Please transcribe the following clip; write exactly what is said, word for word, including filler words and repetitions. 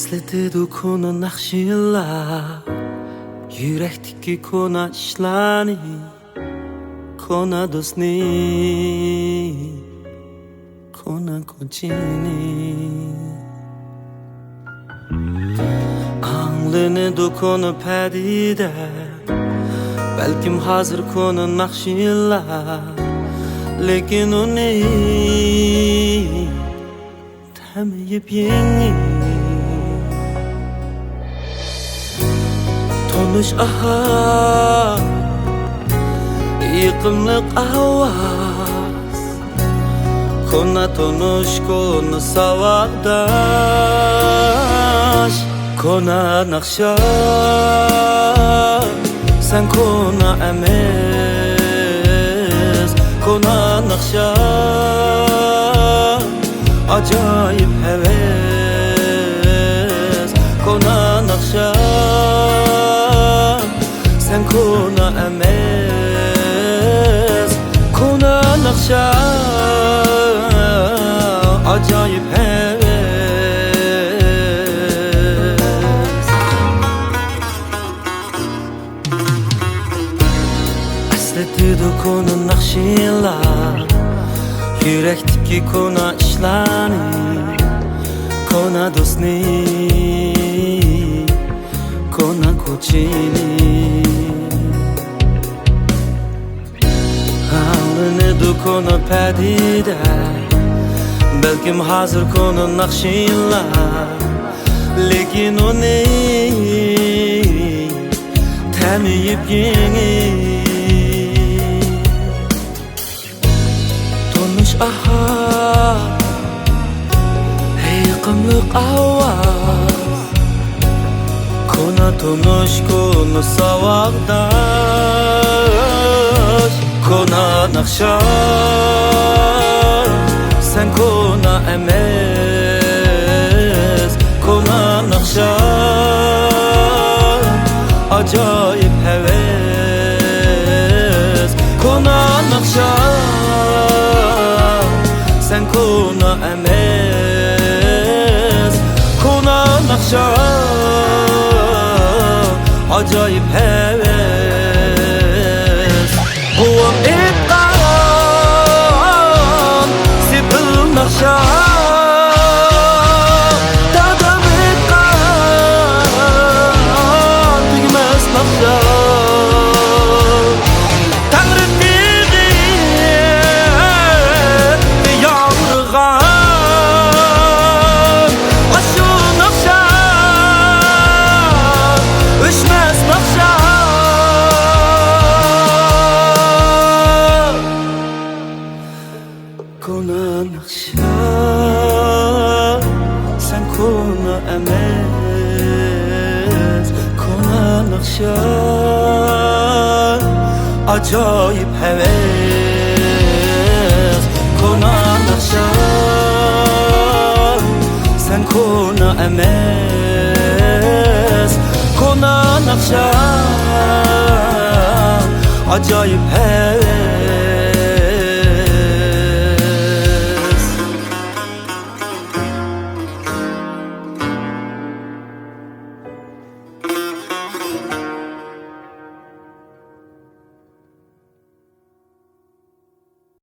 ئەسلىتىدۇ كونا ناخشىلار يۈرەكتىكى كونا ئىشلارنى، كونا دوستنى، كونا كوچىنى. ئاڭلىنىدۇ كونا پەدىدە، بەلكىم ھازىر كونا ناخشىلار، لېكىن ئۇنى تەمى يېپيېڭى. تونۇش ئاھاڭ، يېقىملىق ئاۋاز، كونا تونۇش، كونا ساۋاقداش، كونا ناخشا. سەن كونا ئەمەس، كونا ناخشا، ئاجايىپ ھەۋەس، كونا ناخشا. سەن كونا ئەمەس، كونا ناخشا، ئاجايىپ ھەۋەس. ئەسلىتىدۇ كونا ناخشىلار يۈرەكتىكى كونا ئىشلارنى، كونا دوستنى، كونا كوچىنى. ئاڭلىنىدۇ كونا پەدىدە، بەلكىم ھازىر كونا ناخشىلار، لېكىن ئۇنى تەمى يېپيېڭى. تونۇش ئاھاڭ، يېقىملىق ئاۋاز، كونا تونۇش، كونا ساۋاقداش، كونا ناخشا. سەن كونا ئەمەس، كونا ناخشا، ئاجايىپ ھەۋەس، كونا ناخشا. سەن كونا ئەمەس، كونا ناخشا، ئاجايىپ ھەۋەس. بوۋام ئېيتقان سېپىل ناخشا، دادام ئېيتقان تۈگىمەس ناخشا. تەڭرى تېغى ياڭرىغان ئاشۇ ناخشا، ئۆچمەس ناخشا. كونا ناخشا، سەن كونا ئەمەس، كونا ناخشا، ئاجايىپ ھەۋەس، كونا ناخشا. سەن كونا ئەمەس، كونا ناخشا، ئاجايىپ ھەۋەس.